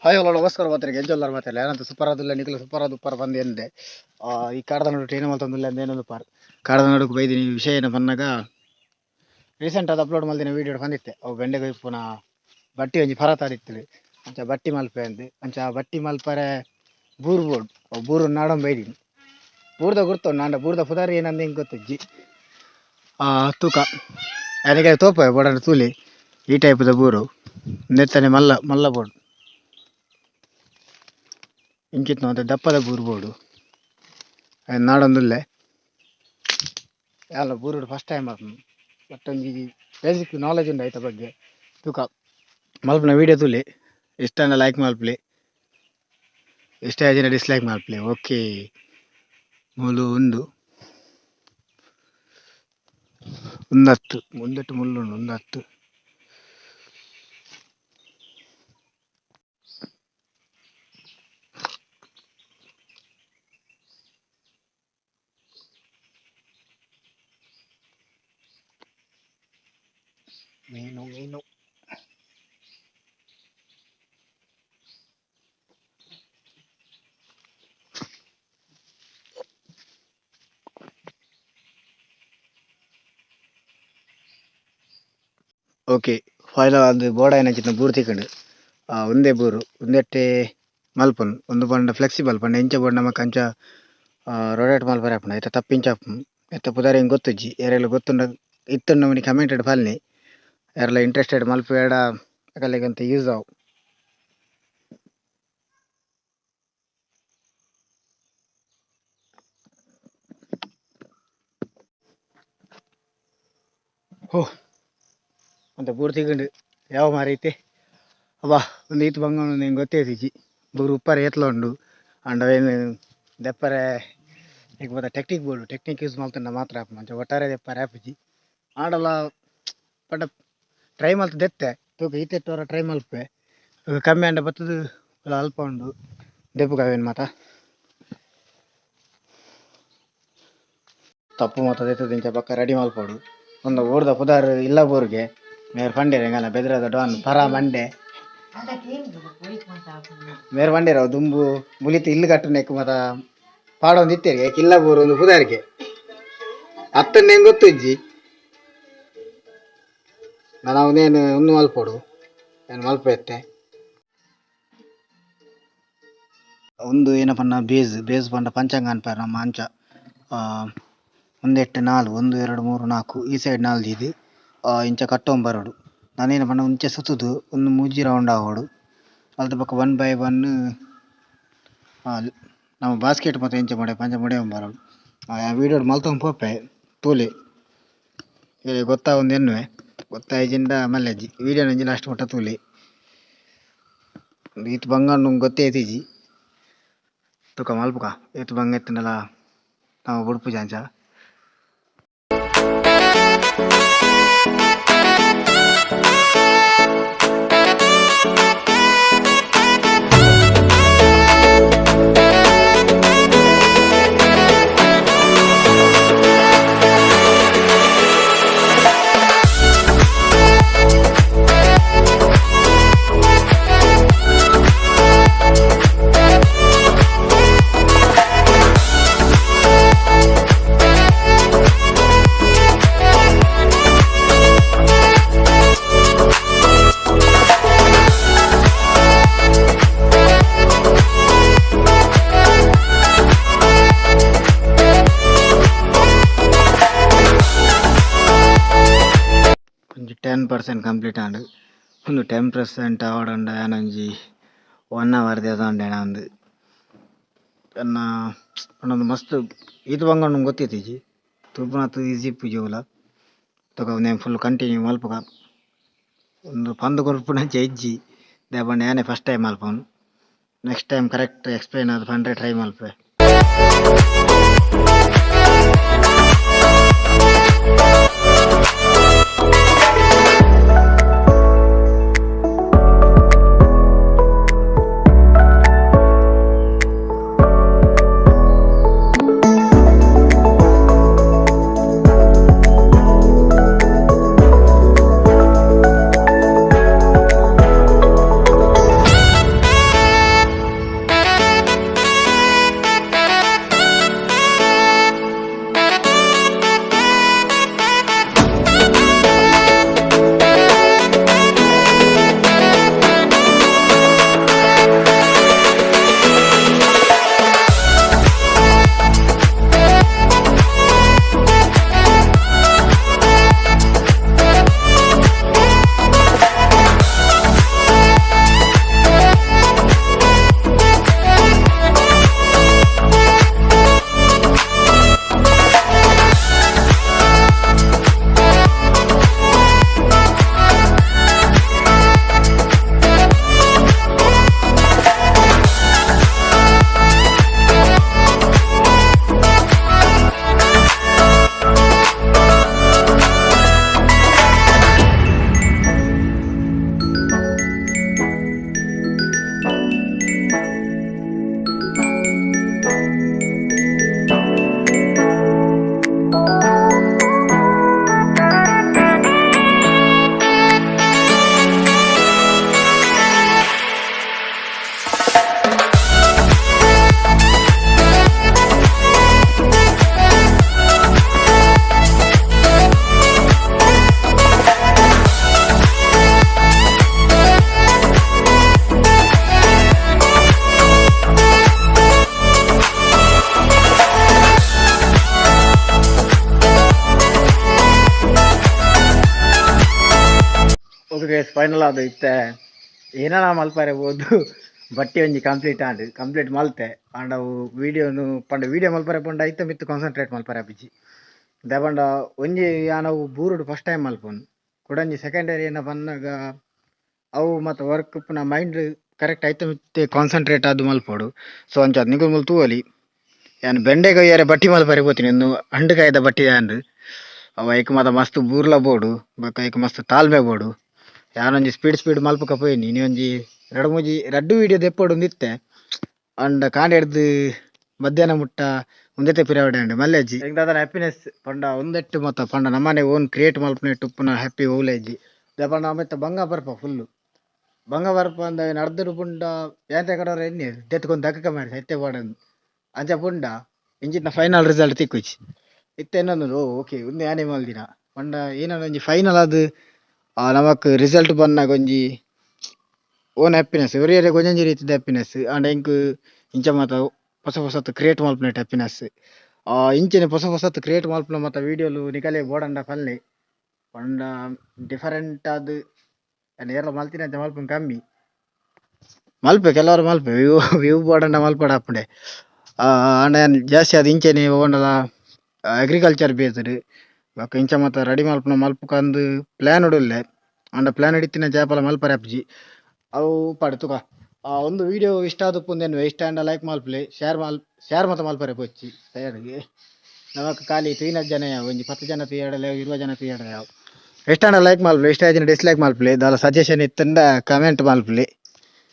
Hi hello ನಮಸ್ಕಾರ ಮಾತ್ರಿಗೆ ಎಂಜೊಲ್ಲಾರ ಮಾತಾಡಲ್ಲ ಏನಂತ ಸೂಪರ್ ಆದಿಲ್ಲ ನಿಖಲು ಸೂಪರ್ ಆದ ಉಪ್ಪಾರ ಬಂದು ಎಂದೆ. ಈ ಕಾಡದ ನಡು ಏನು ಮಲ್ತೊಂದಿಲ್ಲ ಅಂದೇನೊಂದು ಪಾರ್ ಕಾಡದ ನಡುಕು ಬೈದಿನಿ. ವಿಷಯ ಏನು ಬಂದಾಗ ರೀಸೆಂಟ್ ಆದ ಅಪ್ಲೋಡ್ ಮಲ್ದಿನ ವೀಡಿಯೋ ಬಂದಿತ್ತೆ. ಅವು ಬೆಂಡೆಗೆ ಪುನಃ ಬಟ್ಟಿ ಒಂಜಿ ಫರತಾದಿತ್ತು ಅಂಚ ಬಟ್ಟಿ ಮಲ್ಪೆ ಅಂದ್. ಅಂಚ ಆ ಬಟ್ಟಿ ಮಲ್ಪರೆ ಬೂರು ಬೋರ್ಡ್ ಅವು ಬೂರು ನಾಡೊಂದು ಬೈದಿನಿ. ಬೂರ್ದ ಗುರ್ತು ನಾಂಡ ಬೂರ್ದ ಪುದಾರ್ ಏನಂದ ಹಿಂಗೆ ಗೊತ್ತಿಜ್ಜಿ. ತೂಕ ಯಾರಿಗೆ ತೋಪ ಬೋಡನ ತೂಲಿ ಈ ಟೈಪ್ದ ಬೂರು ನೆತ್ತನೆ ಮಲ್ಲ ಮಲ್ಲ ಬೋರ್ಡ್ ಇಂಚಿತ್ನ ಒಂತೆ ದಪ್ಪದ ಬೂರು ಬೋರ್ಡು ನಾಡೊಂದುಲ್ಲೆ. ಯಾಲ ಬೂರುಡು ಫಸ್ಟ್ ಟೈಮ್ ಆಪುಂಡು. ಬಟ್ ಒಂಜಿ ಬೇಸಿಕ್ ನಾಲೆಜ್ ಉಂಡು ಐತ ಬಗ್ಗೆ. ತೂಕ ಮಲ್ಪುನ ವೀಡಿಯೋ ತೂಲಿ, ಇಷ್ಟ ಆಂಡ ಲೈಕ್ ಮಲ್ಪುಲೆ, ಇಷ್ಟ ಆಜಿಂಡ ಡಿಸ್ಲೈಕ್ ಮಲ್ಪುಲೆ. ಓಕೆ, ಮೂಲು ಉಂದು ಒಂದತ್ತು ಒಂದೆಟ್ಟು ಮುಳ್ಳುಂಡು ಒಂದತ್ತು. ಮೀನು ಮೀನು. ಓಕೆ, ಫೈನಲ್ ಅದು ಬೋರ್ಡ್ ಆಯಿನಂಚಿನ ಬೂರು ತಿಕ್ಕುಂಡು. ಒಂದೇ ಬೂರು ಉಂದೆಟ್ಟೆ ಮಲ್ಪುನು. ಉಂದು ಪಂಡ ಫ್ಲೆಕ್ಸಿಬಲ್ ಪಂಡ ಎಂಚ ಬೋರ್ಡ್ ನಮಕ್ ಅಂಚ ರೊಟೇಟ್ ಮಲ್ಪರೆ ಆಪುಂಡು. ಐತ ತಪ್ಪಿಂಚ ಆಪುಂಡು. ಎತ್ತ ಪುದರ್ ಎಂಕ್ ಗೊತ್ತುಜ್ಜಿ. ಏರೆಗ್ಲ ಗೊತ್ತುಂಡ ಇತ್ತುಂಡ ಒಂಜಿ ಕಮೆಂಟ್ ಪನ್ಲೆ. ಏರ್ಲ ಇಂಟ್ರೆಸ್ಟೆಡ್ ಮಲ್ಪುವೆಡ ಅಕಲೆಗ್ ಯೂಸ್ ಆವು. ಹೋ ಒಂತೆ ಬೂರು ತಿಕ್ಕುಂಡು ಯಾವ ಮಾರೈತೆ ಅಬ್ಬಾ. ಒಂದು ಈತ್ ಬಂಗ ಎಂಕ್ ಗೊತ್ತೇ ಇತ್ತಿಜಿ. ಬೂರು ಉಪ್ಪರೆ ಏತ್ಲ ಉಂಡು. ಆಂಡ ಅವೇನು ದೆಪ್ಪರೆ ಎಂಕ್ ಮಾತ ಟೆಕ್ನಿಕ್ ಬೋಡು. ಟೆಕ್ನಿಕ್ ಯೂಸ್ ಮಲ್ತುಂಡ ಮಾತ್ರ ಆಪುಂಡು. ಅಂಚ ಒಟ್ಟಾರೆ ದೆಪ್ಪರೆ ಆಪುಜಿ. ಆಂಡಲ ಪಂಡ ಟ್ರೈ ಮಲ್ತ್ ದೆತ್ತೆ ತೂಕ ಈತೆಟ್ ಒರ ಟ್ರೈ ಮಲ್ಪುವೆ. ಕಮ್ಮಿ ಆಂಡ ಬತ್ತುದು ಅಲ್ಪ ಉಂಡು ದೆಪ್ಪುಗ ಅವೇನು ಮಾತ ತಪ್ಪು ಮಾತ ದೆತ್ತುದು ಇಂಚ ಬೊಕ್ಕ ರೆಡಿ ಮಲ್ಪೊಡು. ಒಂದು ಊರ್ದ ಪುದರ್ ಇಲ್ಲ ಬೋರ್ಗೆ ಮೇರ್ ಪಂಡೆರ್ ಎಂಗನ ಬೆದ್ರದ ಡಾನ್ ಪರ ಮಂಡೆ ಮೇರ್ ಪಂಡೆರ್ ಅವು ದುಂಬು ಮುಲಿತ ಇಲ್ಲು ಕಟ್ಟುನೆಕ್ ಮಾತ ಪಾಡೊಂದು ಇತ್ತೆರ್ ಕಿಲ್ಲ ಬೋರು ಒಂದು ಪುದರ್ಗೆ ಅತ್ತನ್ನೇ ಗೊತ್ತುಜ್ಜಿ. ನನ ಉಂದೇನು ಉಂದು ಮಲ್ಪೊಡು ಏನು ಮಲ್ಪ ಎತ್ತೆ. ಉಂದು ಏನ ಪನ್ನ ಬೇಸ್ ಬೇಸ್ ಪಂಡ ಪಂಚಾಂಗ ಅನ್ಪೆರ್ ನಮ್ಮ ಅಂಚ. ಉಂದೆಟ್ ನಾಲ್ 1 2 3 4 ಈ ಸೈಡ್ ನಾಲ್ ದೀದ್ ಇಂಚ ಕಟ್ಟೊಂದು ಬರೊಡು. ನನ ಪಂಡ ಇಂಚ ಸುತ್ತುದು ಉಂದು ಮೂಜಿ ರೌಂಡ್ ಆವೊಡು. ಅಲ್ತ ಬೊಕ 1 ಬೈ 1 ನಮ ಬಾಸ್ಕೆಟ್ ಮಾತ ಎಂಚ ಮೊಡೆ ಪಂಚ ಮೊಡೆಯೊಂದು ಬರೊಡು. ವೀಡಿಯೋಡ್ ಮಲ್ತೊಂದು ಪೋಪೆ ತೂಲೆ ಗೊತ್ತಾವೊಂದು ಎನ್ನುವೆ. ಗೊತ್ತಾಯಿಜಿಂಡ ಮಲ್ಲೆಜ್ಜಿ ವೀಡಿಯೋನ ಒಂಜಿ ಲಾಸ್ಟ್ ಮುಟ್ಟ ತೂಲೆ. ಈತ್ ಬಂಗ ಉಂಡು ಗೊತ್ತೇ ಇತ್ತಿಜಿ. ತೂಕ ಮಲ್ಪುಗ ಏತ್ ಬಂಗ ಇತ್ತ್ಂಡಲ ನಮ ಬುಡ್ಪುಜ ಅಂಚ. ಒಂಜಿ 10% ಕಂಪ್ಲೀಟ್ ಆಂಡ್. ಉಂದು 10% ಆವೊಡುಂಡ ಯಾನೊಂಜಿ 1 ಅವರ್ ದೆತೊಂಡೆ ಅಂದ್. ಎನ್ನ ಪಂಡ ಮಸ್ತ್ ಈತ್ ಬಂಗ ಉಂಡು ಗೊತ್ತಿತ್ತಿಜಿ. ತೂಪುನಾತ್ ಈಸಿ ಇಪ್ಪುಜಿ ಒವುಲ. ಬೊಕ ಉಂದೆನ್ ಫುಲ್ ಕಂಟಿನ್ಯೂ ಮಲ್ಪುಗ. ಉಂದು ಪಂದ್ ಕೊರ್ಪುನಂಚ ಇಜ್ಜಿ. ದಾಯೆ ಪಂಡ ಯಾನೆ ಫಸ್ಟ್ ಟೈಮ್ ಮಲ್ಪುನು. ನೆಕ್ಸ್ಟ್ ಟೈಮ್ ಕರೆಕ್ಟ್ ಎಕ್ಸ್ಪ್ಲೈನ್ ಆದ್ ಪಂಡ್ರೆ ಟ್ರೈ ಮಲ್ಪುವೆ. ಓಕೆ ಗೈಸ್, ಫೈನಲ್ ಆದ್ ಇತ್ತೆ ಏನನ ಮಲ್ಪರೆ ಪೋದು ಬಟ್ಟಿ ಒಂಜಿ ಕಂಪ್ಲೀಟ್ ಆಂಡ್. ಕಂಪ್ಲೀಟ್ ಮಲ್ತೆ. ಆಂಡ ಅವು ವೀಡಿಯೋನು ಪಂಡ ವೀಡಿಯೋ ಮಲ್ಪರೆ ಪಂಡ ಐತ ಮಿತ್ತ್ ಕಾನ್ಸಂಟ್ರೇಟ್ ಮಲ್ಪರೆ ಆಪಿಜಿ. ದಾಯೆ ಪಂಡ ಒಂಜಿ ಯಾನ್ ಅವು ಬೂರುಡು ಫಸ್ಟ್ ಟೈಮ್ ಮಲ್ಪುನು. ಕುಡೊಂಜಿ ಸೆಕೆಂಡರಿ ಏನ ಪನ್ನಗ ಅವು ಮಾತ ವರ್ಕ್ ಇಪ್ಪುನ ಮೈಂಡ್ ಕರೆಕ್ಟ್ ಐತ ಮಿತ್ತೆ ಕಾನ್ಸಂಟ್ರೇಟ್ ಆದ್ ಮಲ್ಪೊಡು. ಸೊ ಅಂಚಾದ್ ನಿಕುಲು ಮೂಲು ತೂವೊಲಿ, ಯಾನ್ ಬೆಂಡೆ ಕೊಯ್ಯರೆ ಬಟ್ಟಿ ಮಲ್ಪರೆ ಪೋತಿನಿ. ಉಂದು ಅಂಡುಕಾಯಿದ ಬಟ್ಟಿ ಆಂಡ್. ಅವು ಐಕ್ ಮಾತ ಮಸ್ತ್ ಬೂರ್ಲ ಬೋಡು, ಬೊಕ ಐಕ್ ಮಸ್ತ್ ತಾಳ್ಮೆ ಬೋಡು. ಯಾನೊಂಜಿ ಸ್ಪೀಡ್ ಸ್ಪೀಡ್ ಮಲ್ಪಕ ಪೋಯಿನಿ. ಇನಿ ಒಂಜಿ ರಡ್ಡ್ ಮೂಜಿ ರಡ್ಡ್ ವೀಡಿಯೋ ದೆಪ್ಪೊಡು ಇತ್ತೆ. ಆಂಡ ಕಾಂಡೆಡ್ದ್ ಮಧ್ಯಾಹ್ನ ಮುಟ್ಟ ಉಂದೆತೆ ಪಿರವುಡೆ ಉಂಡು ಮಲ್ಲೆಜ್ಜಿ. ಎಂಕ್ ದಾದನ ಹ್ಯಾಪಿನೆಸ್ ಪಂಡ ಉಂದೆಟ್ ಮಾತ ಪಂಡ ನಮನೆ ಓನ್ ಕ್ರಿಯೇಟ್ ಮಲ್ಪುನೆಟ್ ಉಪ್ಪುನ ಹ್ಯಾಪಿ ಓಲ ಇಜ್ಜಿ. ದಾಯೆ ಪಂಡ ನಮ ಇತ್ತೆ ಬಂಗ ಬರ್ಪ, ಫುಲ್ ಬಂಗ ಬರ್ಪ ಅಂದ್ ನಡ್ದುಡು ಪುಂಡ ಬೇತೆ ಕಡವರ ಎನ್ನಿಯೆರ್ ದೆತ್ಕೊಂದು ದಕ್ಕಕ ಮಾರಿ ಸೈತೆ ಬೋಡಂದ್. ಅಂಚ ಪುಂಡ ಇಂಚಿನ ಫೈನಲ್ ರಿಸಲ್ಟ್ ತಿಕ್ಕುಜಿ. ಇತ್ತೆ ಎನ್ನೊಂದುಂಡು, ಓ ಓಕೆ, ಉಂದು ಯಾನೆ ಮಲ್ದಿನ ಪಂಡ ಏನನ ಒಂಜಿ ಫೈನಲ್ ಆದ್ ನಮಕ್ ರಿಸಲ್ಟ್ ಬನ್ನಗ ಒಂಜಿ ಓನ್ ಹ್ಯಾಪಿನೆಸ್. ಒರಿಯೆರೆಗ್ ಒಂಜೊಂಜಿ ರೀತಿದ ಹ್ಯಾಪಿನೆಸ್. ಆಂಡ ಎಂಕ್ ಇಂಚ ಮಾತ ಪೊಸ ಪೊಸತ್ ಕ್ರಿಯೇಟ್ ಮಲ್ಪುನೆಟ್ ಹ್ಯಾಪಿನೆಸ್. ಇಂಚನೆ ಪೊಸ ಪೊಸತ್ ಕ್ರಿಯೇಟ್ ಮಲ್ಪುನ ಮಾತ ವೀಡಿಯೋಲು ನಿಕಲೆ ಬೋಡಂಡ ಪನ್ಲೆ. ಪಂಡ ಡಿಫರೆಂಟ್ ಆದ್ ಯಾನ್ ಏರ್ಲ ಮಲ್ತಿನಂಚ ಮಲ್ಪುನು ಕಮ್ಮಿ ಮಲ್ಪೆ. ಕೆಲವರು ಮಲ್ಪೆ, ವ್ಯೂ ವ್ಯೂ ಬೋಡಂಡ ಮಲ್ಪಡ ಆಪುಂಡೆ. ಆಂಡ ಯಾನ್ ಜಾಸ್ತಿ ಆದ್ ಇಂಚನೆ ಒವ್ವಂಡಲ ಅಗ್ರಿಕಲ್ಚರ್ ಬೇಸ್ಡ್ ಬೊಕ ಇಂಚ ಮಾತ ರೆಡಿ ಮಲ್ಪುನ ಮಲ್ಪುಕಂದ್ ಪ್ಲಾನ್ ಉಲ್ಲೆ. ಆಂಡ ಪ್ಲಾನ್ ಇತ್ತಿನಂಚ ಏಪಲ ಮಲ್ಪರೆ ಆಪುಜಿ. ಅವು ಉಪ್ಪಡ್ ತುಕ. ಒಂದು ವಿಡಿಯೋ ಇಷ್ಟ ಆದುಪ್ಪುಂದು ಎನ್ನುವೆ. ಇಷ್ಟ ಆಂಡ ಲೈಕ್ ಮಲ್ಪುಲೆ, ಶೇರ್ ಮಲ್ ಶೇರ್ ಮಾತ ಮಲ್ಪರೆ ಬೊರ್ಚಿ. ತಯಾರಿಗೆ ನಮಕ್ ಖಾಲಿ ತೂಯಿನ ಜನ ಯಾವು, ಒಂಜಿ 10 ಜನ ತೂಯೆರ್ಡಲ 20 ಜನ ತೂಯೆರ್ಡ ಯಾವು. ಇಷ್ಟ ಆಂಡ ಲೈಕ್ ಮಲ್ಪುಲೆ, ಇಷ್ಟ ಆಯಿಜಿಂಡ ಡಿಸ್ಲೈಕ್ ಮಲ್ಪುಲೆ. ದಾಲ ಸಜೆಷನ್ ಇತ್ತುಂಡ ಕಮೆಂಟ್ ಮಲ್ಪುಲೆ.